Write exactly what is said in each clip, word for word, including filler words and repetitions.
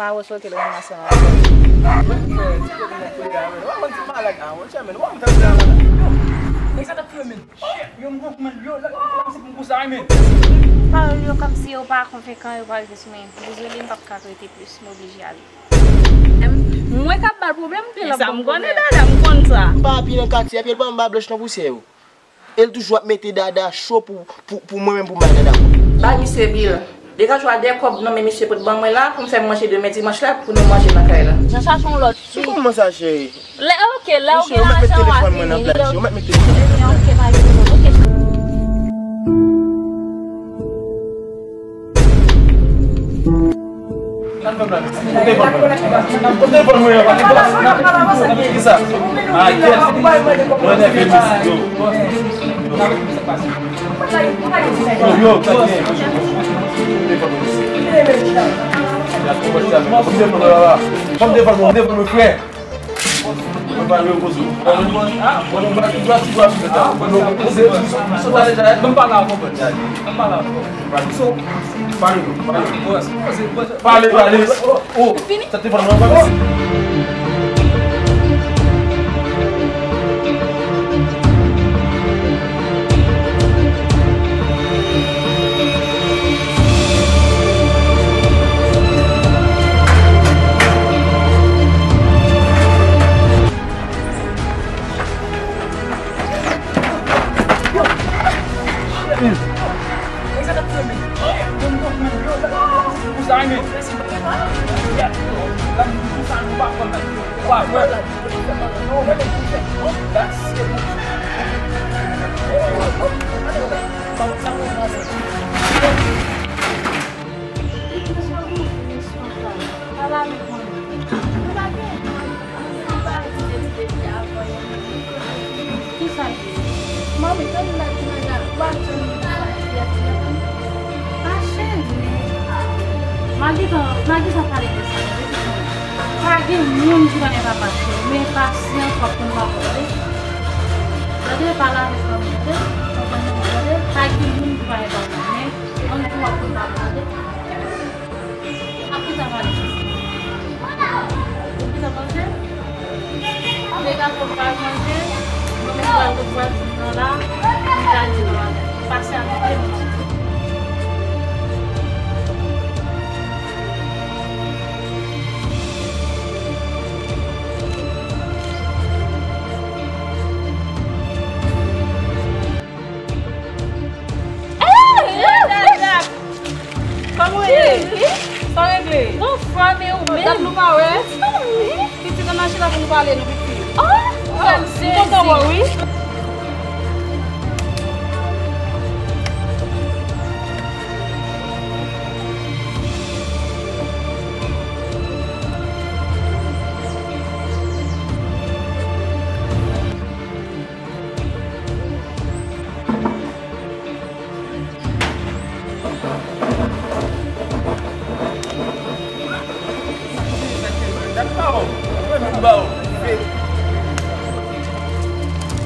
Awo sote l ranmase ansanm. Mwen fè ti kote mwen koule a, men. Ou konn ti malad a, mwen, chairman, ou konn tande a la. Nèg sa t ap fè men. Shit, yo, m gon men, yo, la, la, se pou m konsa, men. Pawòl yo kòmsi yo pa konvenkan, yo pa rive sou mwen. Dezole, m p ap ka rete plis, m oblije ale. Mwen k ap ba l pwoblèm, ke l ap ba m pwoblèm. Sa m konnen, dada, m konn sa. M pa apiye nan katye a, epi l ban m ba blanch nan pousyè yo. E l toujou ap mete dada cho pou, pou, pou mwen menm pou m bay dada kòb. Bay misye bil. Degaje w a de kòb nan men misye pou l ban mwen la, pou m fè manje demen dimanch la, pou nou manje nan kay la. Jan chache yon lòt fi. Sou kòman sa, cheri? Lè, ok, lè w gen lajan, w a vini. Lè w gen, ok, pa gen pwoblèm, ok. Sa n fè plan? Kote telefòn mwen? Kote telefòn mwen an? Ki sa? A, kèt. Mwen nève mesye yo. Yo, yo, sa gen. Telefòn mwen. Ban m telefòn mwen, papa. Ban m telefòn mwen, telefòn mwen, frè. Mwen pa repoze. Mwen pa repoze. Mwen pa repoze. Mwen pa repoze. Mwen pa repoze. Pale, pale. Pale, pale. Oh, oh. Sa te fè mwen pale. Kisa l ye? Manmi, tande la di nan gad, w ap tann pati a ti la. Pa chène. M a gentan, m a gentan pale de sa. Pa gen moun ki pa gen papa cheri. Men pasyans w ap konn papa, tande. Tande, pale avèk manmi, tande. Konprann mwen, tande. Pa gen moun ki pa gen papa. Men, ann tou w ap konn papa, tande. Ak ki sa pale? Ou ki sa manje? Degaje w pral manje, mwen menm pral kot vwazin nan la, m ta di nou bagay. Pase ak manje. Kòman w ye? Sa w regle? M anfòm, e ou menm? Dat nou pa wè. Pitit, ann al chita pou nou pale, non, pitit. Oh, m kontan wè w, wi.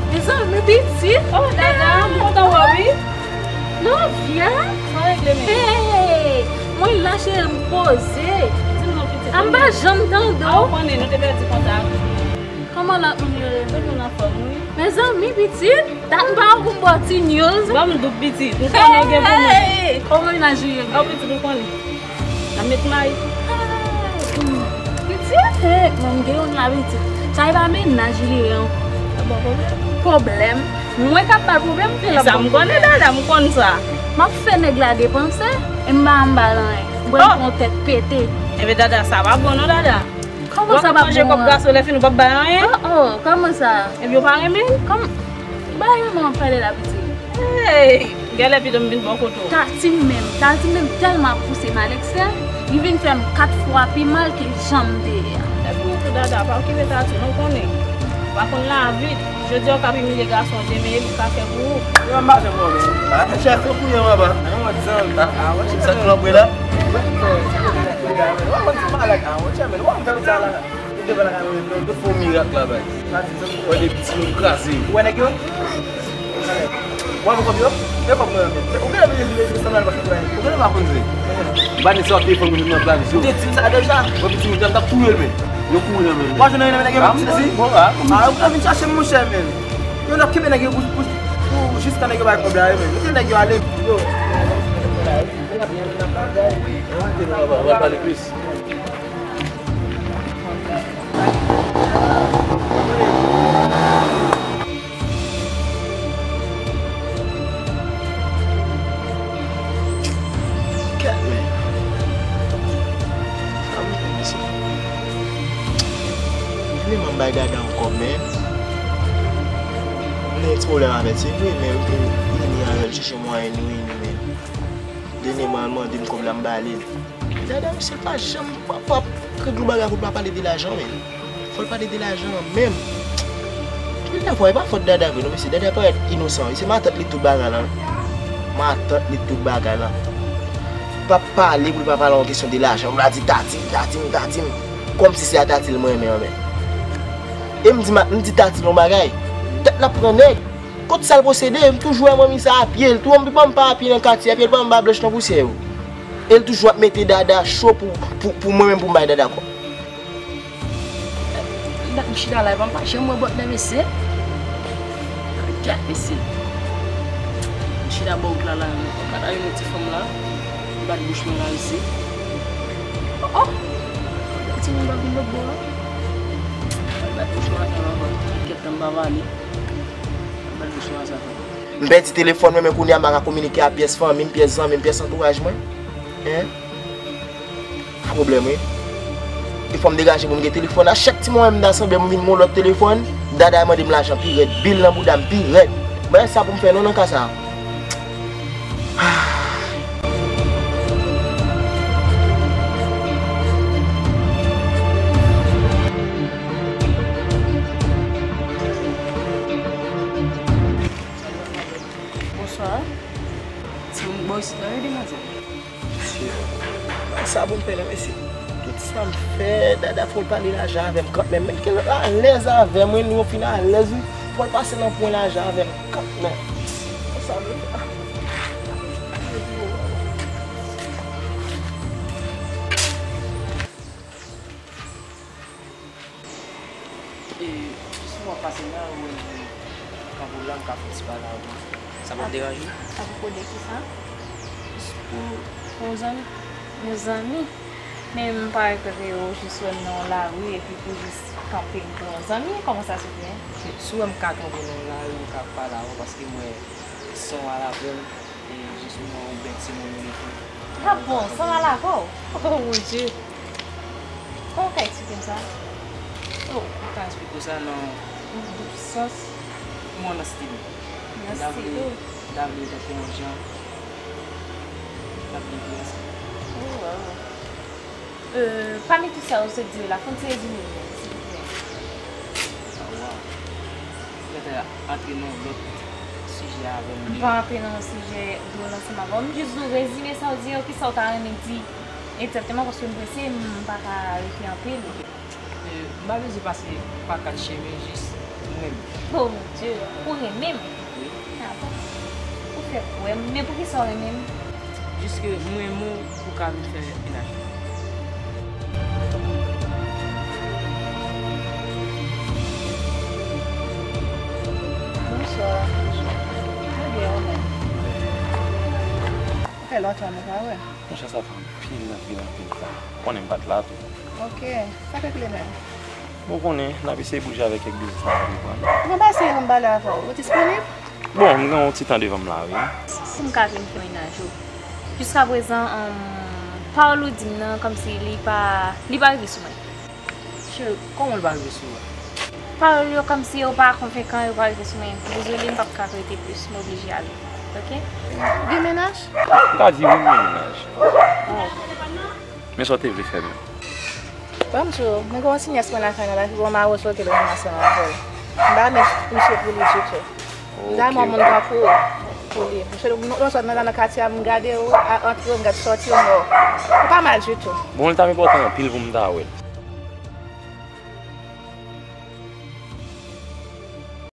Mezanmi, pitit. Oh, dada, m kontan wè w, wi. Novia. Sa regle, men? Hey, mwen la, cheri, m poze. Di m non, pitit. A, m pa janm tande w. A, ou konnen, nou te pèdi kontak. Kòman lòt moun yo ye? Tout moun anfòm, wi. Mezanmi, pitit, dat m pa wè w pou m ba w ti news. Ban m doub, pitit. M konnen w gen pou mwen. Hey! Kòman mennaj ou ye? Oh, pitit, ou konnen. N ap met may. Hey! Pitit, hey, mwen m gen youn la, pitit. Sa e pa mennaj li ye ankò. Sa ba w pwoblèm? Pwoblèm? Mwen k ap ba l pwoblèm, pou l ap ba m pwoblèm. Sa m konnen, dada, m konn sa. M ap fè nèg la depanse, e m pa janm ba l anyen. M pral pran yon tèt pete. Enben, dada, sa pa bon, non, dada. Kòman sa pa bon an? W ap manje kòb gason, lè fini w p ap bay anyen? Oh, oh, kòman sa? Epi yo pa renmen l? Kòm, bay renmen w ap pale la, pitit. Hey! Genlè pito m vin bò kote w. Tati menm, Tati menm tèlman ap pouse m alèkse, li vin fè m kat fwa pi mal ke jan m te ye a. Epi w tou, dada, pa okipe Tati, non, w konnen. W pa konn lavi. Jodi a w ka ap imilye gason, demen e li k ka fè pou ou. Yo, m pa janm wè w menm. Chèf, yo fouye w anba. Sa k lanbre la? Ou konn ti malad a, ou tchè, men ou konn sa la. Ou te pale ak mwen, tout fo mirak la bay. Wè de piti moun kraze. Ou wè nèg yo? Ou wè kòb yo? E kòb mwen yo. Ou genlè vin vin sanble pa fè anyen. Ou genlè pa konn jwe. Vanessa ap telefòn pou nou nan plas yo. Ou te di m sa deja. Mwen piti mwen t ap touye l men. Yo kouri nan men. Mwen jwenn nan nèg yo piti si. Bon, ah, ah, ou vin chache m monchè men. Yo n ap kenbe nèg yo pou, pou, pou jiska nèg yo bay kòb la men. Yo te nèg yo ale. Yo. Pale plis. Gad men. Sa m fè mesye. M vle m bay Dada yon kòb men. M gen yon ti pwoblèm avè l se vre men m te ini avè l chèche mwayen nou ini men. Dènyèman l mande m kòb la m ba li l. Dada mesye l pa janm pa pa regle yon bagay pou l pa pale de lajan men. Fò l pale de lajan an menm. Gen de fwa e pa fòt Dada vre non mesye. Dada parèt inosan wi. Se matant li tout bagay lan. Matant li tout bagay lan. P ap pale pou l pa pale yon kesyon de lajan. Pou l a di Tati m, Tati m, Tati m. Kòmsi se a Tati l mwen renmen an men. E m di ma- m di Tati l yon bagay. Dat l ap pran nèg. Kot sa l posede, m toujou wè manmi sa a pye l tou, m pa m pa a pye nan katye a, pye l pa m pa blanch nan pousyè yo. E l toujou ap mete Dada cho pou, pou, pou mwen menm pou m bay Dada kòb. Dat m chita la, epa m pa janm wè bòt nan mesye. Gad mesye. M chita bò wout la la, m pa ta youn ti fanm la. M bat bouch mwen la mesye. Oh oh. Ti moun pa vin lòt bò a. M bat bouch mwen atan ankò. Kèt tan m pa pale. M bat bouch mwen sa. M pèdi telefòn mwen, men kounye a m pa ka kominike a pyès fanmi m, pyès zanmi m, pyès antouraj mwen. Hein? Pwoblèm wi. E fò m degaje pou m gen telefòn. A chak ti moman m ta sanble m vin gen yon lòt telefòn, Dada mande m lajan pi rèd, bil nan bouda m pi rèd. Bagay sa pou m fè non nan ka sa. Bonswa. Ti moun bò isit la wi demwazèl. Mesye, sa pou m fè la mesye. Tout sa m fè, Dada fò l pale lajan avè m kanmenm. Men ke l alèz avè m wi, nou fin alèz wi. Fò l pase nan pwen lajan avè m kanmenm. Sa pou m fè. E, jis m ap pase la, ou wè m kanpe w la, m ka fè ti pale avè w. Sa p ap deranje w? Apwopo de kisa? Jis pou, pou yon zanmi. Yon zanmi? Men m pa regrete ou jis wè m nan yon lari epi pou jis kanpe m pou yon zanmi? Kòman sa se fè? Si w wè m ka kanpe w nan yon lari, m ka pale avè w paske m wè san w al avè m. E jis ou nan yon bèl timoun ou ye tou. Ah bon, sa va lakò w? Oh mon Dieu. Kòman w ka eksplike m sa? Oh, m ka eksplike w sa nan yon dous sans. Mwen nan stil. Nan stil ou? N ta vle tankou yon jan n ap viv ansanm. Oh, wow. Euh, pami tout sa ou sot di yo la, fè yon ti rezime pou mwen, silvouplè. Ah, waw. Ou gentan antre nan yon lòt sijè avè m. M pa antre nan yon sijè dwòl ansanm avè w. M jis di w rezime sa w di yo, kisa w ta renmen di egzakteman, paske m prese, m pa ka rete anpil. Euh, m pa bezwen pase pa kat chemen, jis mwen menm. Oh mon Dieu, ou renmen m? Wi. Ah bon? Ou fè kwè m, men poukisa w renmen m? Jis ke m renmen w pou w ka vin fè mennaj mwen. Bonswa. Mwen byen, ou menm? Sa fè lontan nou pa wè. Monchè, sa fè anpil, anpil, anpil tan. Ou konnen m pa t la tou. Ok. Sa k regle menm? Bon, ou konnen, n ap eseye bouje avèk kèk biznis n ap antreprann. Bon, m ap eseye pou m pale avè w. Ou disponib? Bon, m gen yon ti tan devan m la, wi. Pou m ka vin fè mennaj ou. Jiskaprezan, um, pawòl ou di m nan, kòmsi li pa, li pa rive sou mwen. Cheri, kòman l pa rive sou ou? Pawòl yo kòmsi yo pa konvenkan, yo pa rive sou mwen. Dezole, m p ap ka rete plis, m oblije ale. Ok? Ou gen mennaj? M ka di wi, m gen mennaj. Oh. Men sa w te vle fè menm? Ban m di w, mwen gen yon sinyès mwen lakay nan la ki gen yon mawon sou oto l ranmase anvòl. M pa renmen misye pou li ditou. M ta renmen yon moun tankou w pou li. Misye, non, non sèlman nan katye a, m gade w, a antre w, m gade sòti w, non. Ou pa mal ditou. Bon, li t ap enpòtan anpil pou m ta wè l.